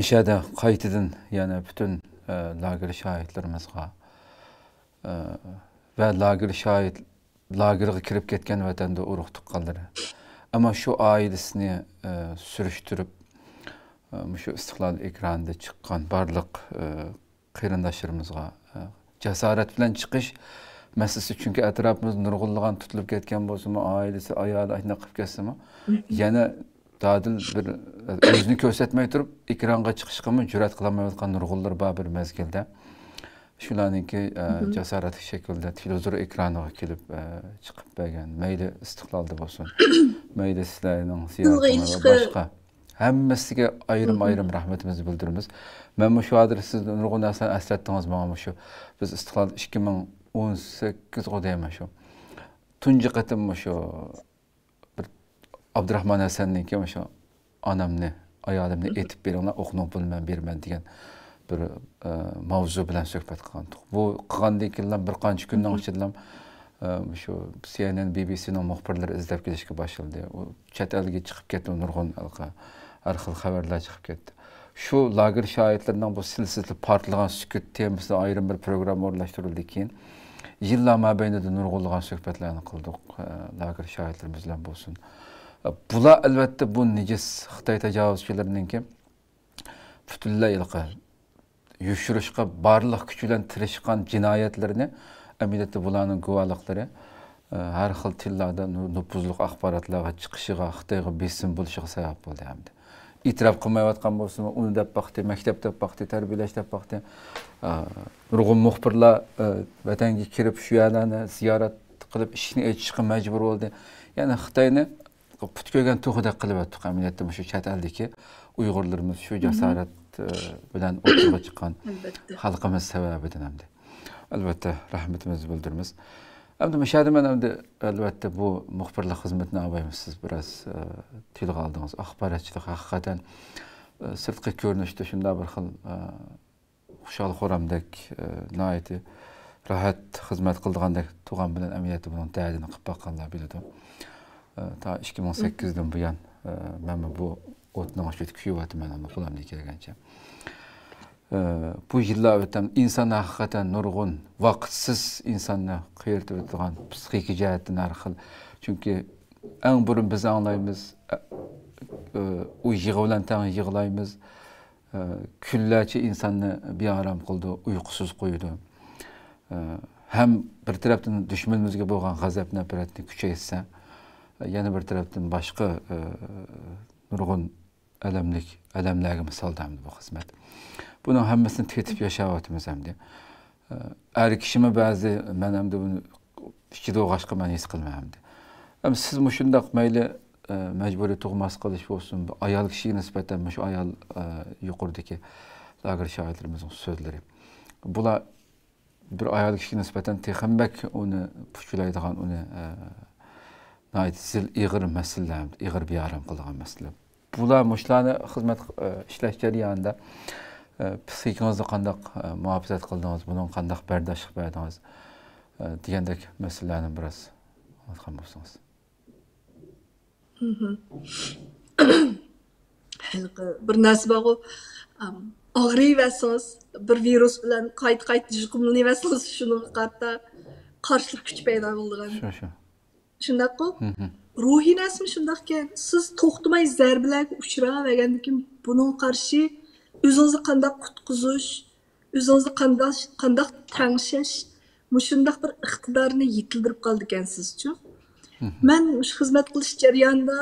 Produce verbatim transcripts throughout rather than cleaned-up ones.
مىشەدە قايتىدىن يەنە پۈتۈن، ئە، لاگېر شاھىتلىرىمىزغا، ئە، ۋە لاگېر شاھىت، لاگېرغا كىرىپ كەتكەن ۋەتەندە ئۇرۇق تۇغقانلىرى، ئەمما شۇ ئائىلىسىنى، ئە، سۈرۈشتۈرۈپ، ئە، مۇشۇ ئىستىقلال ئېكرانىدا چىققان بارلىق، ئە، قېرىنداشلىرىمىزغا، ئە، جاسارەت بىلەن چىقىش مەسىلىسى، چۈنكى ئەتراپىمىزدا نۇرغۇنلىغان تۇتۇلۇپ كەتكەن بولسىمۇ، ئائىلىسى، ئايالى ئاشۇنداق قىلىپ كەتسىمۇ، يەنە دادىل بىر، ئە، ئۆزىنى كۆرسەتمەي تۇرۇپ، ئېكرانغا چىقىشقىمۇ جۈرئەت قىلالمايۋاتقان نۇرغۇنلىرى بار بىر مەزگىلدە. شۇلارنىڭكى، ئە، جاسارەتلىك شەكىلدە تېلېۋىزور ئېكرانىغا كېلىپ، ئە، چىقىپ بەرگەن، مەيلى ئىستىقلالدا بولسۇن، مەيلى سىلەرنىڭ زىيارىتىڭلار ۋە باشقا. ھەممىسىگە ئايرىم-ئايرىم رەھمىتىمىزنى بىلدۈرىمىز. مەن مۇشۇ ھازىر سىز نۇرغۇن نەرسىلەرنى ئەسلەتتىڭىز ماڭا مۇشۇ. بىز ئىستىقلال ئىككى مىڭ ئون سەككىزغۇ دەيمەن شۇ. تۇنجى قېتىم مۇشۇ بىر ئابدۇراخمان ھەسەننىڭكى مۇشۇ «ئانامنى، ئايالىمنى ئېتىپ بېرىڭلار، ئوقنىڭ پۇلىنى مەن بېرىمەن» دېگەن بىر، ئە، ماۋزۇ بىلەن سۆھبەت قىلغانتۇق. بۇ قىلغاندىن كېيىنلا بىر قانچە كۈننىڭ ئىچىدىلا، ئە، مۇشۇ سى ئېن ئېن، بى بى سىنىڭ مۇخبىرلىرى ئىزدەپ كېلىشكە باشلىدى. ئۇ چەت ئەلگە چىقىپ كەتتى، نۇرغۇن ھەر خىل خەۋەرلەر چىقىپ كەتتى. شۇ لاگېر شاھىتلىرىنىڭ بۇ سىلسىلىدە پارتلىغان سۈكۈت تېمىسىدا ئايرىم بىر پروگرامما ئورۇنلاشتۇرۇلدى كېيىن، يىللار مابەينىدە نۇرغۇنلىغان سۆھبەتلەرنى قىلدۇق، ئە، لاگېر شاھىتلىرىمىز بىلەن بولسۇن. ئە، بۇلار، ئەلۋەتتە، بۇ نىجىس خىتاي تاجاۋۇزچىلىرىنىڭكى پۈتۈنلەي ھېلىقى يوشۇرۇشقا بارلىق كۈچى بىلەن تىرىشقان جىنايەتلىرىنى، ئەمەلىيەتتە بۇلارنىڭ گۇۋاھلىقلىرى، ئە، ھەر خىل تىللاردا نۇ-، نوپۇزلۇق ئاخباراتلارغا چىقىشىغا، خىتايغا بېسىم بولۇشىغا سەۋەب بولدى ھەمدە. ئېتىراپ قىلمايۋاتقان بولسىمۇ، ئۇنى دەپ باقتى، مەكتەپ دەپ باقتى، تەربىيەلەش دەپ باقتى. ئە، نۇرغۇن مۇخبىرلار، ئە، ۋەتەنگە كىرىپ، شۇ يەرلەرنى زىيارەت قىلىپ، ئىشىكنى ئېچىشقا مەجبۇر بولدى. يەنى خىتاينى پۇت كۆرگەن توخۇدەك قىلىۋەتتۇق. ئەمەلىيەتتە مۇشۇ چەت ئەلدىكى ئۇيغۇرلىرىمىز شۇ جاسارەت، ئە، بىلەن ئوتتۇرىغا چىققان خەلقىمىز سەۋەبىدىن ئەمدى. ئەلۋەتتە، رەھمىتىمىزنى بىلدۈرىمىز. ئەمدى مۇشۇ يەردە مەن ئەمدى، ئەلۋەتتە، بۇ مۇخبىرلىق خىزمىتىنى ئاۋايمىز، سىز بىراز، ئە، تىلغا ئالدىڭىز. ئاخباراتچىلىق ھەقىقەتەن، ئە، سىرتقى كۆرۈنۈشتە شۇنداق بىر خىل، ئە، خۇشال-خۇرامدەك، ئە، ناھايىتى راھەت خىزمەت قىلىدىغاندەك تۇرغان بىلەن، ئەمەلىيەتتە بۇنىڭ دەردىنى قىلىپ باققانلار بىلىدۇ. ئە، تا ئىككى مىڭ سەككىزدىن بۇيان، ئە، مەنمۇ بۇ ئوتنىڭ ئىچىدە كۆيۈۋاتىمەن، ئەمما قولۇمدىن كەلگەنچە. ئە، بۇ يىللار ئۆتەم ئىنسان ھەقىقەتەن نۇرغۇن ۋاقىتسىز ئىنساننى قىينىتىۋېتىدىغان پسىخىكا جەھەتتىن ھەر خىل. چۈنكى ئەڭ بۇرۇن بىز ئاڭلايمىز، ئە، ئە، ئۇ يىغا بىلەن تەڭ يىغلايمىز. ئە، كۈنلەرچە ئىنساننى بىئارام قىلىدۇ، ئۇيقۇسىز قويىدۇ. ئە، ھەم بىر تەرەپتىن دۈشمىنىمىزگە بولغان غەزەپ-نەپرەتنى كۈچەيتسە، يەنە بىر تەرەپتىن باشقا، ئە، نۇرغۇن ئەلەملىك، ئەلەملەرگىمۇ سالدى ئەمدى بۇ خىزمەت. بۇنىڭ ھەممىسىنى تېتىپ ياشاۋاتىمىز ئەمدى. ئە، ئەر كىشىمۇ بەزى، مەن ئەمدى بۇنى ئىچىدە بولغاچقا مەن ھېس قىلىمەن ئەمدى. ئەمدى سىز مۇشۇنداق مەيلى، ئە، مەجبۇرىي تۇغماس قىلىش بولسۇن، بۇ ئايال كىشىگە نىسبەتەن مۇشۇ ئايال، ئە، يۇقىرىدىكى لاگېر شاھىتلىرىمىزنىڭ سۆزلىرى. بۇلار بىر ئايال كىشىگە نىسبەتەن تېخىمۇ بەك ئۇنى پۇچىلايدىغان، ئۇنى، ئە، ناھايىتى زىل ئېغىر مەسىلىلەر، ئېغىر بىئارام قىلىدىغان مەسىلە. بۇلار مۇشۇلارنى خىزمەت، ئە، ئىشلەش جەريانىدا، ئە، پسىخىكىڭىزنى قانداق، ئە، مۇھاپىزەت قىلدىڭىز، بۇنىڭغا قانداق بەرداشلىق بەردىڭىز، ئە، دېگەندەك مەسىلىلەرنى بىراز ئاڭلاتقان بولسىڭىز. مهم. ھېلىقى بىر نەرسە بارغۇ، ئام، ئاغرىۋەرسىڭىز، بىر ۋىرۇس بىلەن قايتا-قايتا يۇقۇملىنىۋەرسىڭىز، شۇنىڭغا قارىتا قارشىلىق كۈچى پەيدا بولىدىغان. شۇ، شۇ. شۇنداققۇ؟ مهم. روھىي نەرسىمۇ شۇنداقكەن. سىز توختىماي زەربىلەرگە ئۇچراۋەرگەندىن كېيىن، بۇنىڭغا قارشى ئۆزىڭىزنى قانداق قۇتقۇزۇش، ئۆزىڭىزنى قانداق، قانداق تەڭشەش، مۇشۇنداق بىر ئىقتىدارنى يېتىلدۈرۈپ قالىدىكەنسىزچۇ؟ مهم. مەن مۇشۇ خىزمەت قىلىش جەريانىدا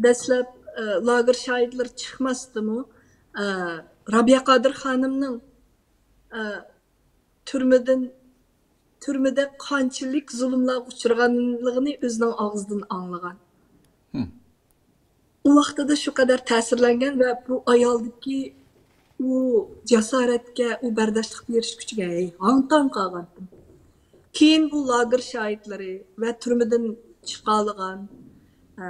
دەسلەپ، ئە، لاگېر شاھىتلىرى چىقماستىمۇ، ئە، رابىيە قادىر خانىمنىڭ، ئە، تۈرمىدىن، تۈرمىدە قانچىلىك زۇلۇملارغا ئۇچرىغانلىقىنى ئۆزىنىڭ ئاغزىدىن ئاڭلىغان. مم. ئۇ ۋاقتىدا شۇ قەدەر تەسىرلەنگەن ۋە بۇ ئايالدىكى ئۇ جاسارەتكە، ئۇ بەرداشلىق بېرىش كۈچىگە ھەي-، ھاڭ-تاڭ قالغانتىم. كېيىن بۇ لاگېر شاھىتلىرى ۋە تۈرمىدىن چىقالىغان، ئە،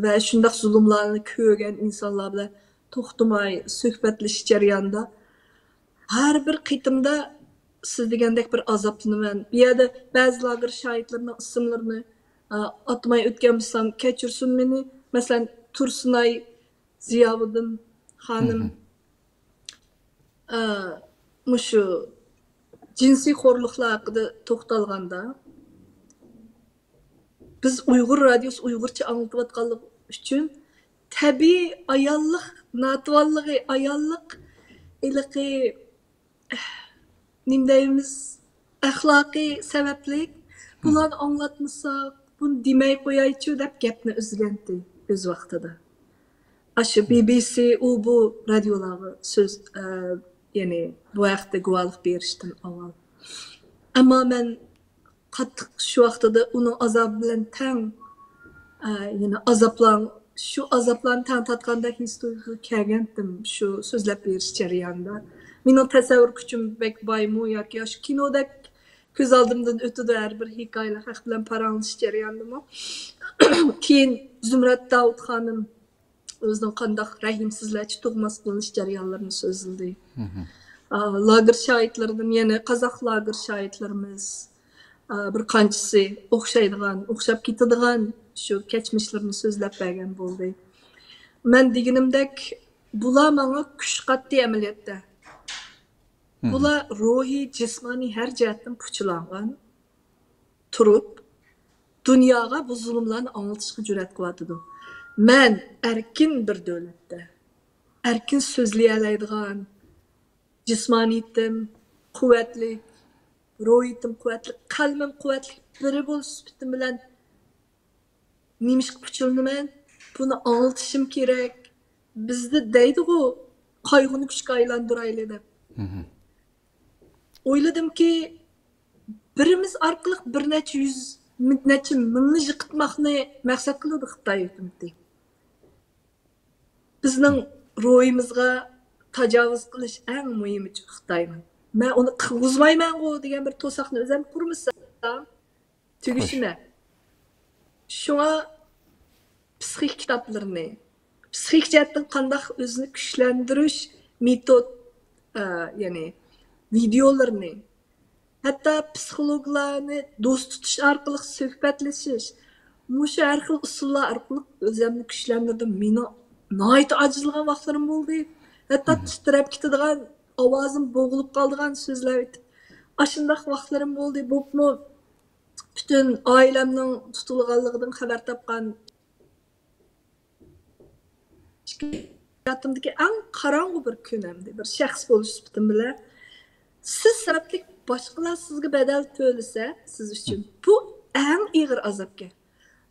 ۋە شۇنداق زۇلۇملارنى كۆرگەن ئىنسانلار بىلەن توختىماي سۆھبەتلىشىش جەريانىدا، ھەر بىر قېتىمدا سىز دېگەندەك بىر ئازابلىنىمەن. بۇ يەردە بەزى لاگېر شاھىتلىرىنىڭ ئىسىملىرىنى، ئا، ئاتىماي ئۆتكەن بولسام، كەچۈرسۇن مېنى. مەسىلەن، تۇرسۇنئاي زىياۋۇدۇن خانىم، مهم. ئە، مۇشۇ جىنسىي خورلۇقلار ھەققىدە توختالغاندا، بىز ئۇيغۇر رادىيوسى ئۇيغۇرچە ئاڭلىتىۋاتقانلىقى ئۈچۈن تەبىئىي ئاياللىق ناتىۋانلىقى، ئاياللىق ھېلىقى، نېمە دەيمىز، ئەخلاقىي سەۋەبلىك بۇلارنى ئاڭلاتمىساق، بۇنى دېمەي قويايچۇ دەپ گەپنى ئۈزگەنتى ئۆز ۋاقتىدا. ئاشۇ بى بى سى، ئۇ بۇ رادىيولارغا سۆز، ئە، يەنى بۇ ھەقتە گۇۋاھلىق بېرىشتىن ئاۋۋال. ئەمما مەن قاتتىق شۇ ۋاقتىدا ئۇنىڭ ئازابى بىلەن تەڭ، ئە، يەنە ئازابلان-، شۇ ئازابلارنى تەڭ تارتقاندەك ھېس تۇيغۇغا كەلگەنتىم شۇ سۆزلەپ بېرىش جەريانىدا. مېنىڭ تەسەۋۋۇر كۈچۈم بەك بايمۇ ياكى ئاشۇ كىنودەك كۆز ئالدىمدىن ئۆتىدۇ ھەر بىر ھېكايىلەر ھەق بىلەن پاراڭلىشىش جەريانىدىمۇ. كېيىن زۇمرەت داۋۇت خانىم ئۆزىنىڭ قانداق رەھىمسىزلەرچە تۇغماس قىلىنىش جەريانلىرىنى سۆزلىدى. ئا، لاگېر شاھىتلىرىدىن يەنە قازاق لاگېر شاھىتلىرىمىز، ئا، بىر قانچىسى ئوخشايدىغان، ئوخشاپ كېتىدىغان شۇ كەچمىشلىرىنى سۆزلەپ بەرگەن بولدى. مەن دېگىنىمدەك، بۇلار ماڭا كۈچ قاتتى ئەمەلىيەتتە. بۇلار روھىي، جىسمانىي ھەر جەھەتتىن پۇچىلانغان، تۇرۇپ، دۇنياغا بۇ زۇلۇملارنى ئاڭلىتىشقا جۈرئەت قىلىۋاتىدۇ. مەن ئەركىن بىر دۆلەتتە، ئەركىن سۆزلىيەلەيدىغان، جىسمانىيىتىم قۇۋۋەتلىك، روھىيىتىم قۇۋۋەتلىك، قەلبىم قۇۋۋەتلىك بىرى بولۇش سۈپىتىم بىلەن نېمىشقا پۇچىلىنىمەن؟ بۇنى ئاڭلىتىشىم كېرەك. بىزدە دەيدىغۇ، قايغۇنى كۈچكە ئايلاندۇرايلى دەپ. ئويلىدىمكى، بىرىمىز ئارقىلىق بىر نەچچە يۈز، نەچچە مىڭنى يىقىتماقنى مەقسەت قىلىدۇ خىتاي ھۆكۈمىتى. بىزنىڭ روھىمىزغا تاجاۋۇز قىلىش ئەڭ مۇھىمى خىتاينىڭ. مەن ئۇنى قىلغۇزمايمەنغۇ دېگەن بىر توساقنى ئۆزۈم قۇرمىسام، تۈگىشىمەن. شۇڭا پسىخىك كىتابلىرىنى، پسىخىك جەھەتتىن قانداق ئۆزىنى كۈچلەندۈرۈش مېتود، ئە، يەنى ۋىدېئولىرىنى، ھەتتا پسىخولوگلارنى دوست تۇتۇش ئارقىلىق سۆھبەتلىشىش، مۇشۇ ھەر خىل ئۇسۇللار ئارقىلىق ئۆزۈمنى كۈچلەندۈردۈم. مېنىڭ ناھايىتى ئاجىزلىغان ۋاقىتلىرىم بولدى. ھەتتا تىترەپ كېتىدىغان، ئاۋازىم بوغۇلۇپ قالىدىغان سۆزلەر ئېيتىپ، ئاشۇنداق ۋاقىتلىرىم بولدى. بولۇپمۇ پۈتۈن ئائىلەمنىڭ تۇتۇلغانلىقىدىن خەۋەر تاپقان ھاياتىمدىكى ئەڭ قاراڭغۇ بىر كۈن ئەمدى، بىر شەخس بولۇش سۈپىتىم بىلەن. سىز سەۋەبلىك باشقىلار سىزگە بەدەل تۆلىسە، سىز ئۈچۈن بۇ ئەڭ ئېغىر ئازابكەن.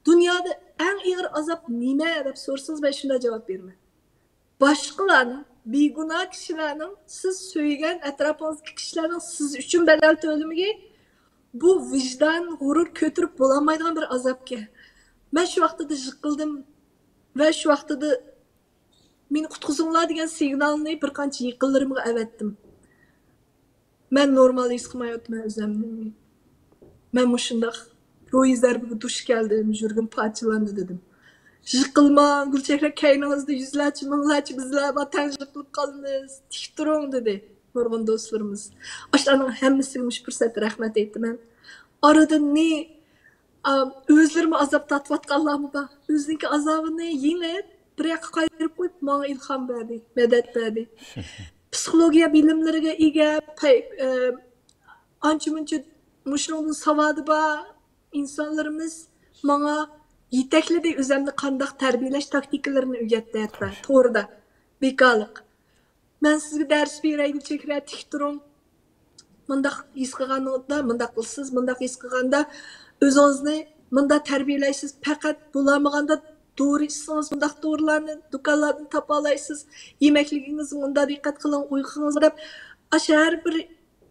دۇنيادا ئەڭ ئېغىر ئازاب نېمە دەپ سورىسىڭىز، مەن شۇنداق جاۋاب بېرىمەن. باشقىلارنىڭ، بىگۇناھ كىشىلەرنىڭ سىز سۆيگەن ئەتراپىڭىزدىكى كىشىلەرنىڭ سىز ئۈچۈن بەدەل تۆلىمىكى، بۇ ۋىجدان، غۇرۇر كۆتۈرۈپ بولالمايدىغان بىر ئازابكەن. مەن شۇ ۋاقتىدا يىقىلدىم ۋە شۇ ۋاقتىدا مېنى قۇتقۇزۇڭلار دېگەن سىگنالنى بىر قانچە يېقىنلىرىمغا ئەۋەتتىم. مەن نورمال ھېس قىلمايۋاتىمەن ئۆزۈمنى. مەن مۇشۇنداق روھىي زەربىگە دۇچ كەلدىم، يۈرىكىم پارچىلاندى دېدىم. يىقىلماڭ، گۈلچېھرە، كەينىڭىزدە يۈزلەرچە، مىڭلارچە بىزلەر بار، تەڭ يىقىلىپ قالىمىز، تىك تۇرۇڭ دېدى نۇرغۇن دوستلىرىمىز. ئاشۇلارنىڭ ھەممىسىگە مۇشۇ پۇرسەتتە رەھمەت ئېيتىمەن. ئارىدىن نى-، ئام، ئۆزلىرىمۇ ئازاب تارتىۋاتقانلارمۇ بار. ئۆزىنىڭكى ئازابىنى يېڭىپ، بىر ياققا قايرىپ قويۇپ، ماڭا ئىلھام بەردى، مەدەت بەردى. پسىخولوگىيە بىلىملىرىگە ئىگە، پەي-، ئە، ئانچە مۇنچە مۇشۇنىڭدىن ساۋادى بار ئىنسانلىرىمىز ماڭا يېتەكلىدى، ئۆزۈمنى قانداق تەربىيەلەش تاكتىكىلىرىنى ئۆگەتتى ھەتتا توردا، بىكارلىق. مەن سىزگە دەرس بېرەي، گۈلچېھرە، تىك تۇرۇڭ. مۇنداق ھېس قىلغاندا، مۇنداق قىلىسىز، مۇنداق ھېس قىلغاندا ئۆزىڭىزنى مۇنداق تەربىيەلەيسىز. پەقەت بولالمىغاندا دورا ئىچسىڭىز، مۇنداق دورىلارنى دۇكانلاردىن تاپالايسىز. يېمەكلىكىڭىزگە مۇنداق دىققەت قىلىڭ، ئۇيقۇڭىزغا دەپ، ئاشۇ ھەر بىر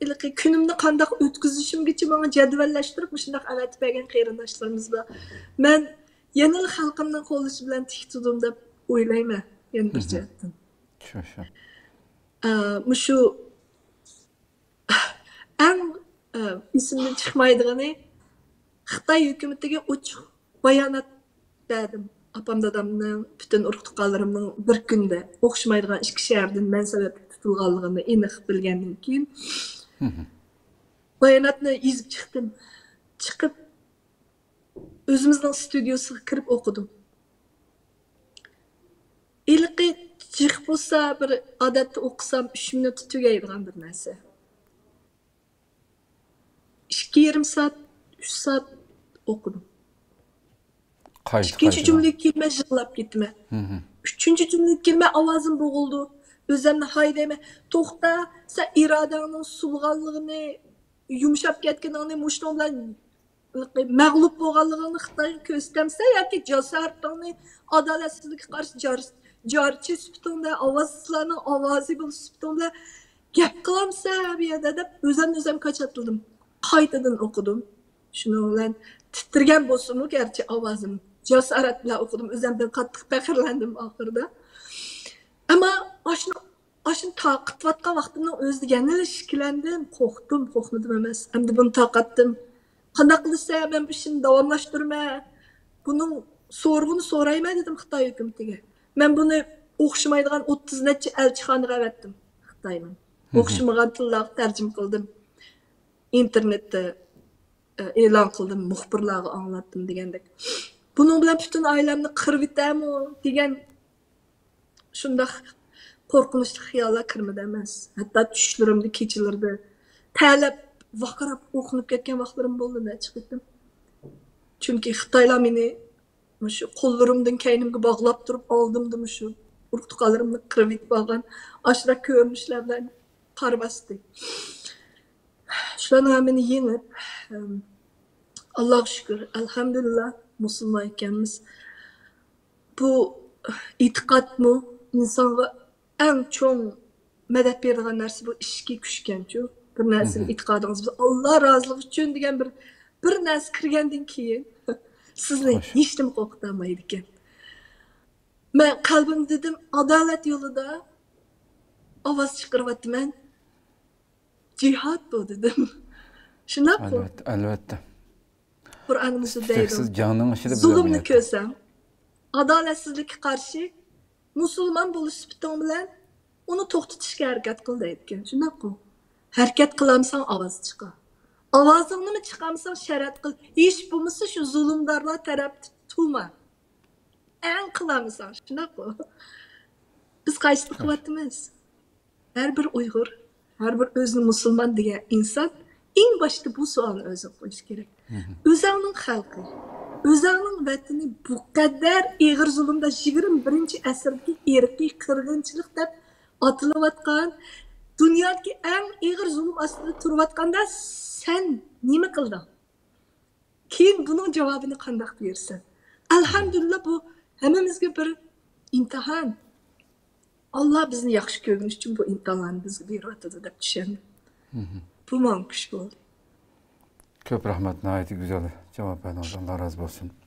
ھېلىقى كۈنۈمنى قانداق ئۆتكۈزۈشۈمگىچە ماڭا جەدۋەللەشتۈرۈپ مۇشۇنداق ئەۋەتىپ بەرگەن قېرىنداشلىرىمىز بار. مەن يەنىلا خەلقىمنىڭ قوللىشى بىلەن تىك تۇردۇم دەپ ئويلايمەن، يەنە بىر جەھەتتىن. شۇ، شۇ. ئە، مۇشۇ ئەڭ، ئە، ئېسىمدىن چىقمايدىغىنى، خىتاي ھۆكۈمىتىگە ئوچۇق بايانات بەردىم. ئاپام دادامنىڭ، پۈتۈن ئۇرۇق تۇغقانلىرىمنىڭ بىر كۈندە ئوخشىمايدىغان ئىككى شەھەردىن مەن سەۋەبلىك تۇتۇلغانلىقىنى ئېنىق بىلگەندىن كېيىن، باياناتنى يېزىپ چىقتىم. چىقىپ، ئۆزىمىزنىڭ ستۇدىيوسىغا كىرىپ ئوقۇدۇم. ھېلىقى جىق بولسا، بىر ئادەتتە ئوقۇسام، ئۈچ مىنۇتتا تۈگەيدىغان بىر نەرسە. ئىككى يېرىم سائەت، ئۈچ سائەت ئوقۇدۇم. قايتا، ئىككىنچى قايتا. جۈملىگە كېلىمەن، يىغلاپ كېتىمەن. مھم. ئۈچىنچى جۈملىگە كېلىمەن، ئاۋازىم بوغۇلىدۇ. ئۆزۈمنى ھايدايمەن. توختا، سەن ئىرادەڭنىڭ سۇلغانلىقىنى، يۇمشاپ كەتكىنىڭنى، مۇشۇنىڭ بىلەن مەغلۇپ بولغانلىقىڭنى خىتايغا كۆرسىتەمسەن ياكى جاسارىتىڭنى، ئادالەتسىزلىككە قارشى جار-، جارچى سۈپىتىڭدە، ئاۋازسىزلارنىڭ ئاۋازى بولۇش سۈپىتىڭدە گەپ قىلامسەن بۇ يەردە دەپ ئۆزۈمنى ئۆزۈم كاچاتلىدىم. قايتىدىن ئوقۇدۇم. شۇنىڭ بىلەن تىترىگەن بولسىمۇ گەرچە ئاۋازىم، جاسارەت بىلەن ئوقۇدۇم. ئۆزۈمدىن قاتتىق پەخىرلەندىم ئاخىرىدا. ئەمما ئاشۇنى، ئاشۇنى تارقىتىۋاتقان ۋاقتىمنىڭ ئۆزىدە يەنىلا ئىككىلەندىم، قورقتۇم، قورقمىدىم ئەمەس. ئەمدى بۇنى تارقاتتىم. قانداق قىلسا مەن بۇ ئىشنى داۋاملاشتۇرىمەن؟ بۇنىڭ سورىقىنى سورايمەن دېدىم خىتاي ھۆكۈمىتىگە. مەن بۇنى ئوخشىمايدىغان ئوتتۇز نەچچە ئەلچىخانىغا ئەۋەتتىم خىتاينىڭ. مھم. ئوخشىمىغان تىللارغا تەرجىمە قىلدىم. ئىنتېرنېتتە، ئە، ئېلان قىلدىم، مۇخبىرلارغا ئاڭلاتتىم دېگەندەك. بۇنىڭ بىلەن پۈتۈن ئائىلەمنى قىرىۋېتەرمۇ دېگەن شۇنداق قورقۇنچلۇق خىياللار كىرمىدى ئەمەس. ھەتتا چۈشلىرىمدە، كېچىلىرىدە تەلەپ، ۋارقىراپ ئويقىنىپ كەتكەن ۋاقىتلىرىم بولدى نەچچە قېتىم. چۈنكى خىتايلار مېنى مۇشۇ قوللىرىمدىن كەينىمگە باغلاپ تۇرۇپ، ئالدىمدا مۇشۇ ئۇرۇق-تۇغقانلىرىمنى قىرىۋېتىپ ئالغان ئاشۇنداق كۆرۈنۈشلەر بىلەن قارىۋاستى. شۇلارنىڭ ھەممىنى يېڭىپ، ئەم، ئاللاغا شۈكۈر، ئەلھەمدۇلىللا، مۇسۇلمان ئىكەنمىز. بۇ ئېتىقادمۇ ئىنسانغا ئەڭ چوڭ مەدەت بېرىدىغان نەرسە، بۇ ئىچكى كۈچكەنچۇ. بىر نەرسىگە مھم. ئېتىقادىڭىز بولسا، ئاللا رازىلىقى ئۈچۈن دېگەن بىر، بىر نەرسە كىرگەندىن كېيىن سىزنى خوش. ھېچنېمە قورقۇتالمايدىكەن. مەن قەلبىمدە دېدىم، ئادالەت يولىدا ئاۋاز چىقىرىۋاتىمەن. جىھاد بۇ دېدىم. شۇنداققۇ؟ ئەلۋەتتە، ئەلۋەتتە. قۇرئانىمىزدا دەيدۇ، تۈپتەكسىز جەڭنىڭ ئىچىدە بىز زۇلۇمنى ئەمەلىيەتتە. كۆرسەڭ، ئادالەتسىزلىككە قارشى مۇسۇلمان بولۇش سۈپىتىڭ بىلەن ئۇنى توختىتىشقا ھەرىكەت قىل دەيدىكەن. شۇنداققۇ؟ ھەرىكەت قىلالمىساڭ ئاۋاز چىقار. ئاۋازىڭنىمۇ چىقارمىساڭ شەرەت قىل. ھېچ بولمىسا شۇ زۇلۇمدارلار تەرەپتە تۇرما. ئەڭ قىلالمىساڭ، شۇنداققۇ؟ بىز قايسىنى قىلىۋاتىمىز؟ ھەر بىر ئۇيغۇر، ھەر بىر ئۆزىنى مۇسۇلمان دېگەن ئىنسان ئەڭ باشتا بۇ سوئالنى ئۆزىگە قويۇش كېرەك. مھم. ئۆزەڭنىڭ خەلقى، ئۆزەڭنىڭ ۋەتىنى بۇ قەدەر ئېغىر زۇلۇمدا، يىگىرمە بىرىنچى ئەسىردىكى ئىرقىي قىرغىنچىلىق دەپ ئاتىلىۋاتقان، دۇنيادىكى ئەڭ ئېغىر زۇلۇم ئاستىدا تۇرۇۋاتقاندا سەن نېمە قىلدىڭ؟ كېيىن بۇنىڭ جاۋابىنى قانداق بېرىسەن؟ ئەلھەمدۇلىللا، بۇ ھەممىمىزگە بىر ئىمتىھان. ئاللا بىزنى ياخشى كۆرگىنى ئۈچۈن بۇ ئىمتىھانلارنى بىزگە بېرىۋاتىدۇ دەپ چۈشەندىم. مھم. بۇ ماڭا كۈچ بولدى. كۆپ رەھمەت، ناھايىتى گۈزەل جاۋاب بەردىڭىز، ئاللا رازى بولسۇن.